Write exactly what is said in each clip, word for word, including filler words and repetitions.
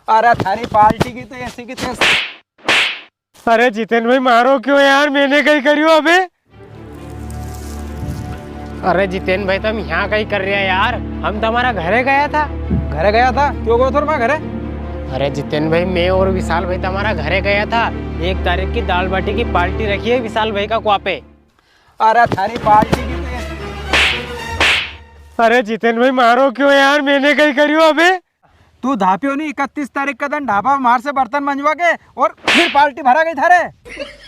अरे थारी पार्टी की तो ऐसी की तैसी। अरे जितेन भाई, मारो क्यों यार, मैंने कई करियो अबे? अरे जितेन भाई, तम यहाँ कई कर रिया यार? हम तमारा घरे गया था। घरे गया था? क्यों गयो था रे म्हारा घरे? अरे जितेन भाई, मैं और विशाल भाई तमारा घरे गया था। एक तारीख की दाल बाटी की पार्टी रखी है विशाल भाई का कुआ पे। अरे थारी पार्टी की तो। अरे जितेन भाई, मारो क्यों यार, मैंने कई करियो अबे? तू धापियो नी, इकतीस तारीख का दिन ढाबा मार से बर्तन मंजवा के और फिर पार्टी भरा गई थारे।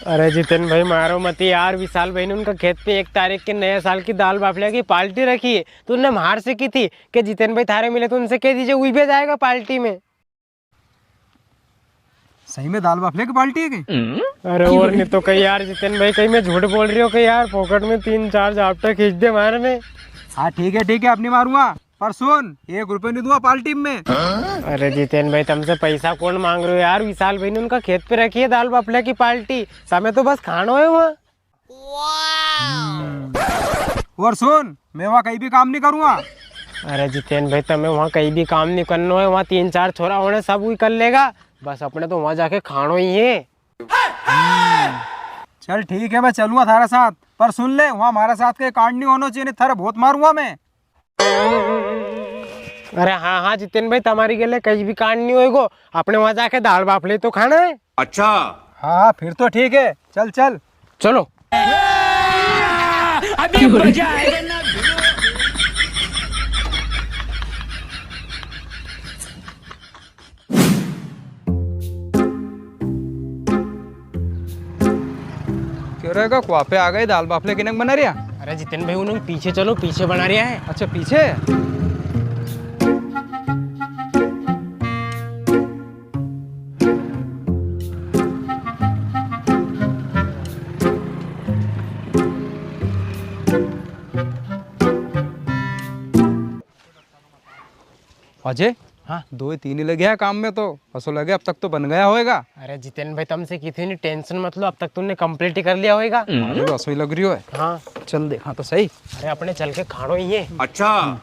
अरे जितेन भाई, मारो मती यार, विशाल भाई ने उनका खेत पे एक तारीख के नया साल की दाल बाफले की पार्टी रखी है, तो उनने मार से की थी कि जितेन भाई थारे मिले तो उनसे कह दीजिए, वी भी जाएगा पार्टी में। सही में दाल बाफले की पार्टी है कई? अरे और नी तो कई यार जितेन भाई, कई मैं झूठ बोल रियो हूँ कई यार, फोकट में तीन चार झापटा खींच दे मारे में। हाँ ठीक है, ठीक है, अब नी मारूंगा, पर सुन, एक रुपयो नी दूंगा पार्टी में। अरे जितेन भाई, तमसे पैसा कौन मांग रियो यार? विशाल भाई ने उनका खेत पे रखी है दाल बाफले की पार्टी, तमे तो बस खाणो है वहाँ। हम्म। और सुन, मैं वहाँ कई भी काम नी करूँगा। अरे जितेन भाई, तमे वहाँ कई भी काम नी करनो है, वहाँ तीन चार छोरा होने, सब वी कर लेगा, बस अपने तो वहाँ जाके खाणो ही है। हम्म। चल ठीक है, मैं चलूंगा थारे साथ, पर सुन ले, वहाँ हमारे साथ कई कांड नी होनो चाहिए, नी थारे बहुत मारूंगा मैं। अरे हाँ, हाँ, जितेन भाई, तमारी गेले कई भी कांड नी होएगो, अपने वहाँ जाके दाल बाफले तो खाणा है। अच्छा। हाँ, हाँ, फिर तो ठीक है, चल, चल। चलो। अभी मजा आएगा ना। क्यों रे, का कुआ पे आ गए, दाल बाफले किनक बना रिया? अरे जितेन भाई, उन्हें पीछे चलो, पीछे बना रिया है। अच्छा, पीछे? अजय, हाँ? दो ही तीन ही लगे हैं काम में तो, असो लगे अब तक तो बन गया होएगा। अरे जितेन भाई, तमसे की थी नी, टेंशन मत लो, अब तक तुमने कंप्लीट ही कर लिया होएगा। अरे तो असो ही लग रियो है। हाँ। चल देखा तो सही। अरे अपने चल के खाणो ही है। अच्छा।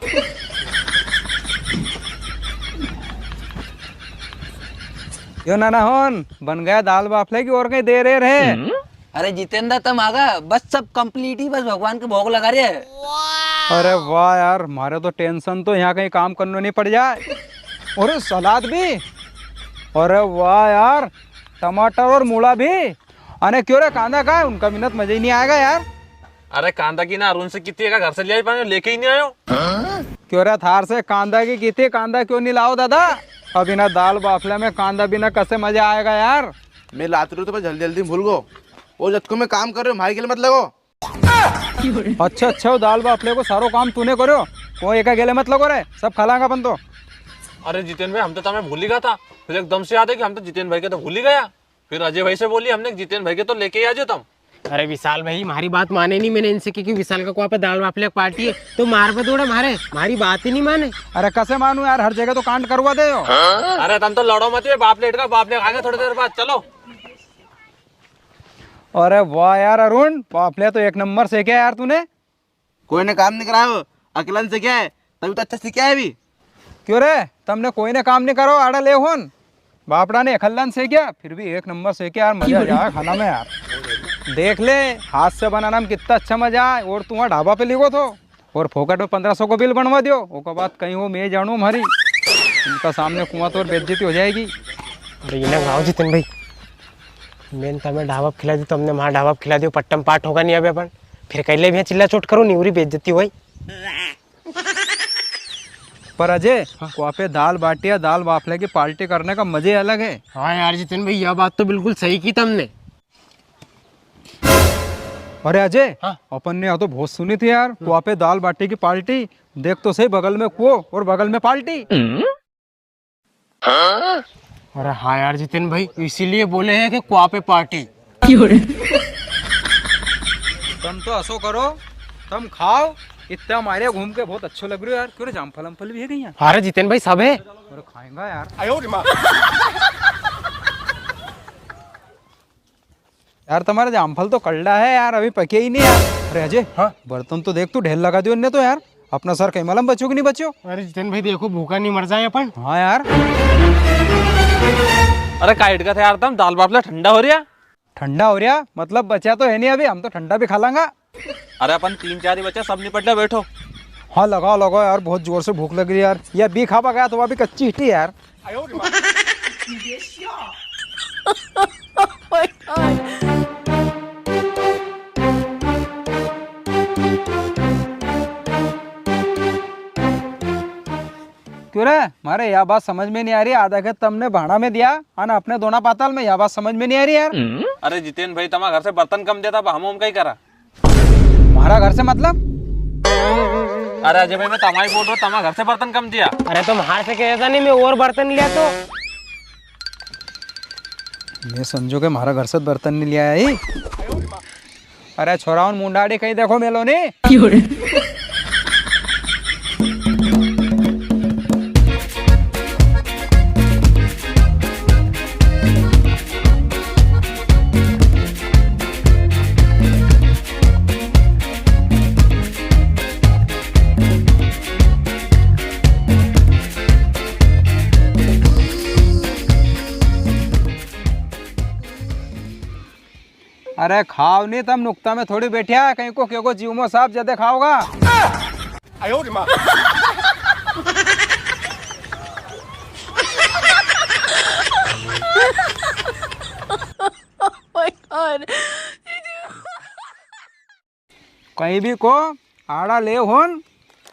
यो नाना होन, बन गया दाल बाफले की और कई दे रे रे। अरे जितेंद्र, तम आगा, बस सब कंप्लीट ही, बस भगवान के भोग लगा रे। अरे वाह यार, मारे तो टेंशन तो यहाँ कई काम करनो नी पड़ जाए। अरे सलाद भी, अरे वाह यार, टमाटर और मूला भी। अने क्यों रे, कांदा का है? उनका बिना तो मजा ही नी आएगा यार। अरे कांदा की ना अरुण से कितनी का घर से ले आई, पर लेके ही नी आयो। क्यों रे, थार से कांदा की कितनी, कांदा क्यों नी लाओ दादा? अब इना दाल बाफले में कांदा बिना कसे मजा आएगा यार? मैं लात रियो तो मैं जल्दी जल्दी भूल गो। वो जद को मैं काम कर रियो, म्हारे गेले मत लगो। अच्छा, अच्छा, वो दाल बाफले को सारो काम तूने करो, कोई एका गेले मत लगो रे, सब खा लांगा अपन तो। अरे जितेन भाई, हम तो तमे भूल ही गया था, फिर एकदम से याद है कि हम तो जितेन भाई के तो भूल ही गया। फिर अजय भाई से बोली हमने, जितेन भाई के तो लेके ही आ जाओ तम। अरे विशाल भाई, म्हारी बात माने नी, मैंने इनसे की कि विशाल का कुआ पे दाल बाफले की पार्टी है, तो मार पे दौड़े मारे, म्हारी बात ही नी माने। अरे कसे मानू यार, हर जगह तो कांड करवा दे हो। अरे तम तो लड़ो मत, ये बाफले का बाफले खाएंगे थोड़ी देर बाद, चलो। अरे वाह यार अरुण, बाफले तो एक नंबर सेक्या यार तूने। कोई ने काम नी करायो, अकेलन सेक्या है, तभी तो अच्छा सेक्या है अभी। क्यों रे, तमने कोई ने काम नी करो, आड़ा ले होन। बापड़ा ने अकेलन सेक्या, फिर भी एक नंबर सेक्या यार, मजा आ जाए खाना में यार। देख ले, हाथ से बनाना में कितना अच्छा मजा आए, और तू वहाँ ढाबा पे लिखो थो, और फोकट में पन्द्रह सौ को बिल बनवा दियो, ओका बाद कई वो मैं जानू म्हारी, उनका सामने कुआं तो और बेइज्जती हो जाएगी। अरे इना गाँव जितेन भाई, मैंने तमे ढाबा पे खिला दी, तमने म्हारा ढाबा पे खिला दियो, पट्टम पाट होगा नी अबे अपन। फिर कई ले भी चिल्ला चोट करो, नी उरी बेइज्जती होई। पर अजय, हाँ। कुआ पे दाल बाटी या दाल बाफले की पार्टी करने का मजे अलग है। हाँ यार जितेन भाई, या बात तो बिल्कुल सही की तमने। अरे अजय, हाँ। अपन ने या तो बहुत सुनी थी यार, हम्म। कुआ पे दाल बाटी की पार्टी। देख तो सही, बगल में कुओ और बगल में पार्टी। अरे हाँ यार जितेन भाई, इसीलिए बोले हैं कि कुआ पे पार्टी। तम तो असो करो, तम खाओ, इतना मारे घूम के बहुत अच्छो लग रियो यार। क्यों रे, जामफल अमफल भी है कई यहाँ? अरे जितेन भाई, सब है। अरे खाएंगा यार। यार, तमारे जामफल तो कलड़ा है यार, अभी पके ही नी यार। अरे अजय, हाँ? बर्तन तो देख, तू ढेर लगा दियो इनने तो यार। अपना सर कई मालम बच्यो कि नी बच्यो? अरे जितेन भाई, देखो, भूखा नी मर जाए अपन। हाँ यार। अरे काई हिड़का था यार तम, दाल बाफला ठंडा हो रिया। ठंडा हो रिया? मतलब बच्या तो है नी अभी, हम तो ठंडा भी खा लांगा। अरे अपन तीन चार ही बच्या, सब निपट ले, बैठो। हाँ लगाओ लगाओ यार, बहुत जोर से भूख लग री यार। या बी खाबा गया तो वा भी कच्ची हिटी यार। क्यों रे, मारे या बात समझ में नी आ री। आधा खेत तमने भाड़ा में दिया अने अपने दोना पाताल में, या बात समझ में नी आ री यार। अरे जितेन भाई, तमा घर से बर्तन कम देता, हम हम कई करा। मारा घर से मतलब? अरे अजय भाई, मैं तमाई बोल रहा हूँ, तमा घर से बर्तन कम दिया। अरे तो मार से कहता नी, मैं और बर्तन लिया तो। मैं समझो के मारा घर से बर्तन नी लिया है। अरे छोरा, उन मुंडाड़ी कहीं देखो मेलो नी। अरे खाओ नी तम, नुकता में थोड़ी बैठ्या, कहीं को क्यों को जीवमो साहब जदे खाओगा। Oh my God। कहीं भी को आड़ा ले होन,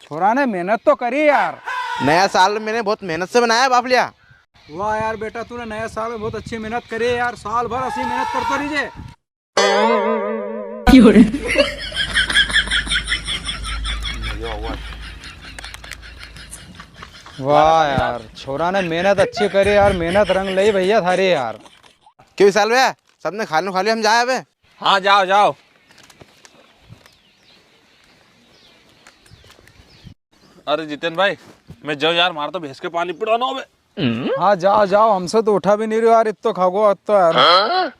छोरा ने मेहनत तो करी यार। नया साल मैंने बहुत मेहनत से बनाया बाफलिया। वाह यार बेटा, तूने नया साल में बहुत अच्छी मेहनत करी है यार, साल भर ऐसी मेहनत करता रहिजे। वाह यार, छोरा ने मेहनत अच्छी करी यार, मेहनत रंग लई भैया थारी यार। क्यों विशाल भैया, सबने खानो खा लिया, हम जाए अबे? हाँ, जाओ, जाओ। अरे जितेन भाई, मैं जाऊँ यार, मारे तो भैंस के पानी पिलानो अबे। हाँ, जाओ, जाओ, हमसे तो उठा भी नी रियो यार, इत्तो खागो, अत्तो यार।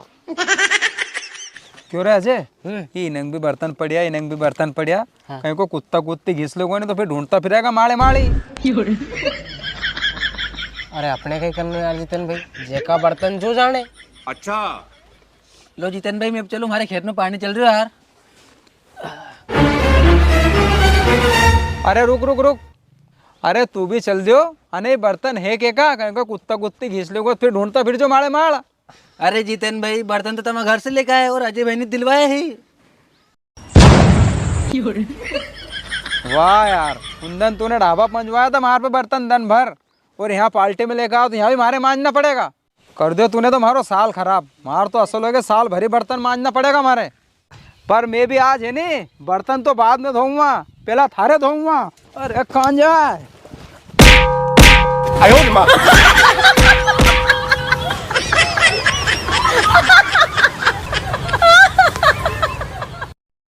क्यों रे अजय? हम्म। ये इनंग भी बर्तन पड़िया, इनंग भी बर्तन पड़िया। हाँ। कहीं को कुत्ता कुत्ती घिस लेगो नी तो फिर ढूंढता फिरेगा माले माले। अरे अपने कई करनो यार जितेन भाई, जेका बर्तन जो जाने। अच्छा। लो जितेन भाई, मैं अब चलूं, मारे खेत में पानी चल रियो यार। अरे रुक, रुक, रुक। अरे तू भी चल दियो। अने बर्तन है के का? कहीं को कुत्ता कुत्ती घिस लेगो, फिर ढूंढता फिरजो माले माल। अरे जितेन भाई, बर्तन तो तमा घर से लेके आए और अजय भाई ने दिलवाया ही। वाह यार, उन दन तूने ढाबा मंजवाया था मार पे बर्तन दन भर, और यहाँ पार्टी में लेके आओ तो यहाँ भी मारे मांजना पड़ेगा। कर दियो तूने तो मारो साल खराब। मार तो असल हो गया, साल भरी बर्तन मांजना पड़ेगा मारे। पर मैं भी आज है नी, बर्तन तो बाद में धोऊंगा, पहला थारे धोऊंगा। अरे कां जाए? आयो रे माँ।